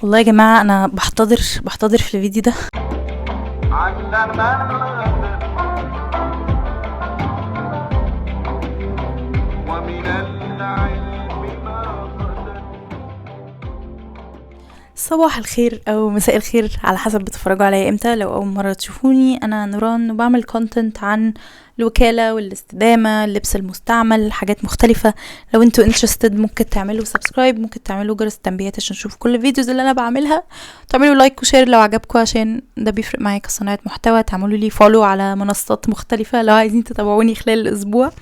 والله يا جماعة انا بحتضر في الفيديو ده. صباح الخير او مساء الخير على حسب بتتفرجوا عليا امتى. لو اول مرة تشوفوني، انا نوران وبعمل content عن الوكالة والاستدامه، اللبس المستعمل، حاجات مختلفة. لو انتوا interested ممكن تعملوا subscribe، ممكن تعملوا جرس التنبيهات عشان تشوفوا كل ال videos اللي انا بعملها، تعملوا like و share لو عجبكم عشان ده بيفرق معايا كصناعة محتوى، تعملوا لي follow على منصات مختلفة لو عايزين تتابعوني خلال الاسبوع.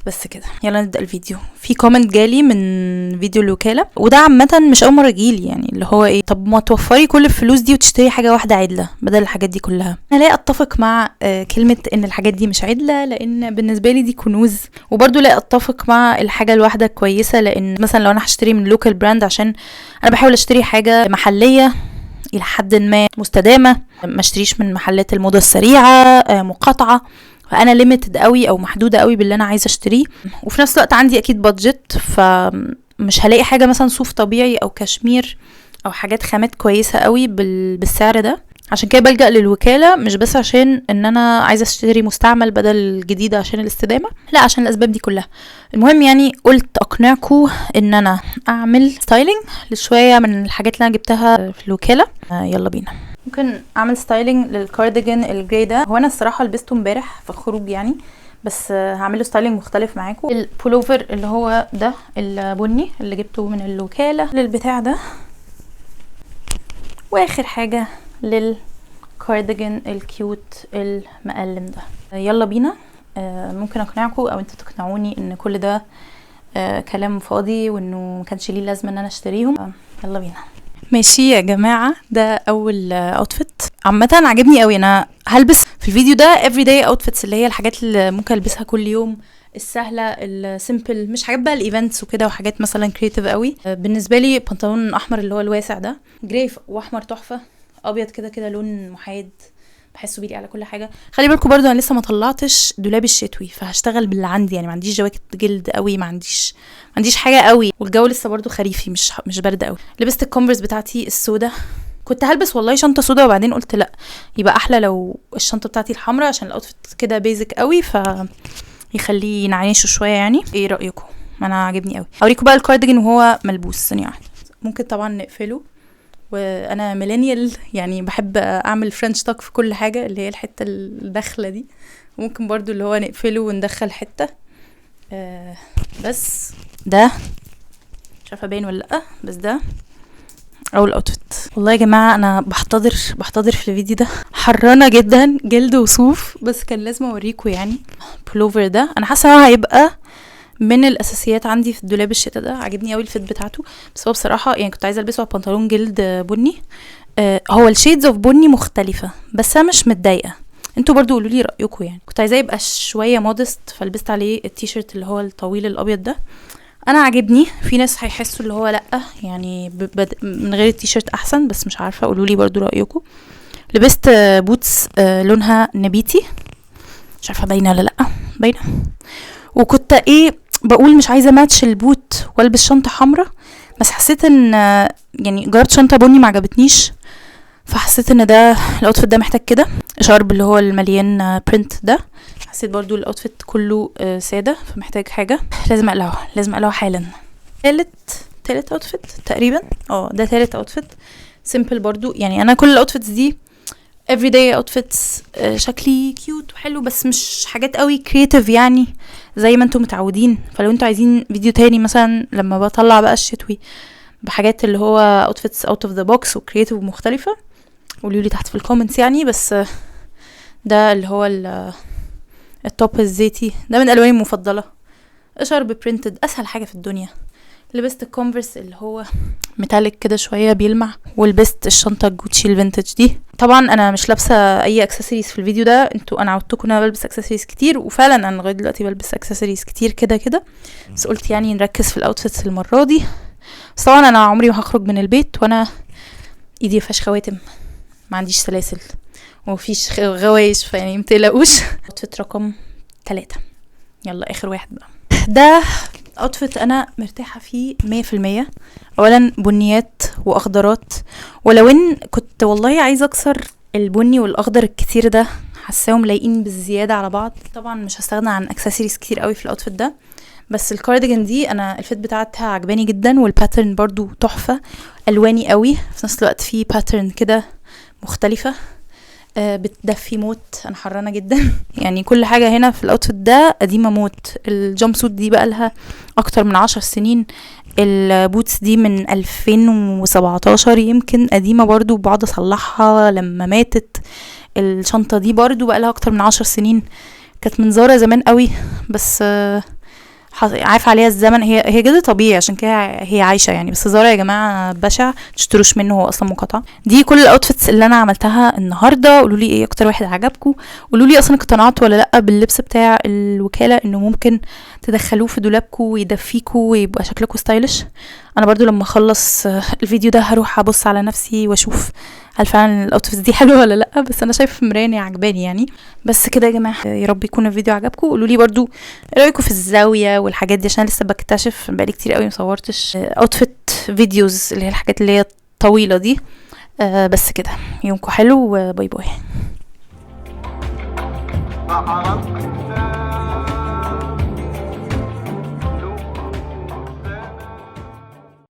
بس كده، يلا نبدا الفيديو. في comment جالي من فيديو الوكالة، وده عامة مش اول مرة يجيلي، يعني اللي هو ايه، طب ما توفري كل الفلوس دي وتشتري حاجة واحدة عدله بدل الحاجات دي كلها. انا لا اتفق مع كلمة ان الحاجات دي مش عدله، لان بالنسبة لي دي كنوز، وبرده لا اتفق مع الحاجة الواحدة كويسة، لان مثلا لو انا هشتري من local brand، عشان انا بحاول اشتري حاجة محليه الى حد ما مستدامة، ما اشتريش من محلات الموضة السريعة، مقاطعه، فانا limited قوي او محدودة قوي باللي انا عايزه اشتريه، وفي نفس الوقت عندي اكيد budget، فمش هلاقي حاجة مثلا صوف طبيعي او كشمير او حاجات خامات كويسة قوي بالسعر ده. عشان كده بلجأ للوكاله، مش بس عشان ان انا عايزه اشتري مستعمل بدل الجديد عشان الاستدامة، لا عشان الاسباب دي كلها. المهم يعني قلت اقنعكم ان انا اعمل styling لشويه من الحاجات اللي انا جبتها في الوكالة. يلا بينا. ممكن اعمل styling لل cardigan ال gray ده، هو انا الصراحة لبسته امبارح في الخروج يعني، بس هعمله styling مختلف معاكم. البولوفر اللي هو ده البني اللي جبته من الوكالة للبتاع ده، واخر حاجة لل cardigan ال cute المقلم ده. يلا بينا. ممكن اقنعكم او انتوا تقنعوني ان كل ده كلام فاضي وانه ما كانش ليه لازمه ان انا اشتريهم. يلا بينا. ماشي يا جماعة، ده اول outfit. عامة عجبني قوي. انا هلبس في الفيديو ده everyday outfits، اللي هي الحاجات اللي ممكن البسها كل يوم، السهلة ال simple، مش حاجات بقى ال events وكده وحاجات مثلا creative قوي. بالنسبة لي بنطلون احمر اللي هو الواسع ده، gray واحمر تحفة، ابيض كده كده لون محايد بحسه بيليق على كل حاجة. خلي بالكم برضو انا لسه ما طلعتش دولابي الشتوي، فهشتغل باللي عندي، يعني ما عنديش جواكت جلد قوي، ما عنديش حاجة قوي، والجو لسه برضو خريفي، مش برد قوي. لبست ال Converse بتاعتي السودا، كنت هلبس والله شنطه سودا وبعدين قلت لا، يبقى احلى لو الشنطة بتاعتي الحمراء عشان ال outfit كده basic قوي، ف يخليه ينعنشه شوية يعني. ايه رايكم؟ انا عاجبني قوي. اوريكم بقى الكارديجان وهو ملبوس. ثانية واحدة، ممكن طبعا نقفله. وانا millennial يعني بحب اعمل French tuck في كل حاجة، اللي هي الحتة الداخلة دي، ممكن برضو اللي هو نقفله وندخل حتة. بس ده مش عارفه باين ولا لا، بس ده اول outfit. والله يا جماعة انا بحتضر في الفيديو ده، حرانه جدا، جلد وصوف، بس كان لازم اوريكم يعني. البلوفر ده انا حاسه انه هيبقى من الاساسيات عندي في الدولاب الشتاء ده، عاجبني قوي ال fit بتاعته، بس هو بصراحة يعني كنت عايزه البسه على بنطلون جلد بني. هو ال shades of بني مختلفة، بس انا مش متضايقة، انتوا برضو قولوا لي رايكم. يعني كنت عايزاه يبقى شوية modest، فلبست عليه التيشيرت اللي هو الطويل الابيض ده. انا عاجبني، في ناس هيحسوا اللي هو لا يعني من غير التيشيرت احسن، بس مش عارفه، قولوا لي برضو رايكم. لبست boots لونها نبيتي، مش عارفه باينة ولا لا، باينة. وكنت ايه بقول مش عايزه match ال boot والبس شنطه حمراء، بس حسيت ان يعني جربت شنطه بني ما عجبتنيش، فحسيت ان ده ال outfit ده محتاج كده شارب اللي هو المليان print ده. حسيت برضو ال outfit كله ساده، فمحتاج حاجة. لازم اقلعه، لازم اقلعه حالا. تالت outfit تقريبا، ده تالت outfit simple برضو. يعني انا كل ال outfits دي everyday outfits، شكلي cute وحلو، بس مش حاجات قوي creative يعني زي ما انتم متعودين. فلو انتوا عايزين فيديو تاني مثلا لما بطلع بقى الشتوي بحاجات اللي هو outfits out of the box و creative ومختلفة، قولوا لي تحت في ال comments يعني. بس ده اللي هو ال top الزيتي ده من الواني المفضلة، اشارب printed، اسهل حاجة في الدنيا. لبست ال Converse اللي هو metallic كده شوية بيلمع، ولبست الشنطة ال Gucci ال vintage دي. طبعا انا مش لابسه اي اكسسوارز في الفيديو ده، انتوا انا عودتكم ان انا بلبس اكسسوارز كتير، وفعلا انا لغاية دلوقتي بلبس اكسسوارز كتير كده كده، بس قلت يعني نركز في ال outfits المرة دي. بس طبعا انا عمري ما هخرج من البيت وانا ايدي مفيهاش خواتم، ما عنديش سلاسل ومفيش غوايش، فيعني متقلقوش. outfit رقم 3، يلا اخر واحد بقى. ده outfit انا مرتاحة فيه 100%. اولا بنيات واخضرات، ولو ان كنت والله عايزه اكسر البني والاخضر الكتير ده، حاساهم لايقين بالزيادة على بعض. طبعا مش هستغنى عن اكسسوارز كتير قوي في ال outfit ده، بس الكارديجان دي انا ال fit بتاعتها عجباني جدا، وال pattern برضو تحفة، الواني قوي في نفس الوقت، في pattern كده مختلفة، بتدفي موت. انا حرانه جدا يعني كل حاجة هنا في ال outfit ده قديمة موت. ال jumpsuit دي بقى لها اكتر من 10 سنين، ال boots دي من 2017 يمكن، قديمة برضو بقعد اصلحها لما ماتت. الشنطة دي برضو بقى لها اكتر من 10 سنين، كانت من زارا زمان قوي، بس عارف عليها الزمن. هي هي جلد طبيعي عشان كده هي عايشه يعني، بس زارا يا جماعة بشع، تشتروش منه، هو اصلا مقاطعه. دي كل ال outfits اللي انا عملتها النهارده. قولوا لي ايه اكتر واحد عجبكم، قولوا لي اصلا اقتنعتوا ولا لا باللبس بتاع الوكاله، انه ممكن تدخلوه في دولابكم ويدفيكوا ويبقى شكلكم stylish. انا برضو لما اخلص الفيديو ده هروح ابص على نفسي واشوف هل فعلا ال outfits دي حلوة ولا لا، بس انا شايفه في المراية ان هي عجباني يعني. بس كده يا جماعه، يا رب يكون الفيديو عجبكم. قولوا لي برضو ايه رايكم في الزاوية والحاجات دي، عشان لسه بكتشف، بقالي كتير قوي مصورتش outfit videos اللي هي الحاجات اللي هي الطويلة دي. بس كده، يومكم حلو و bye bye. بحرك.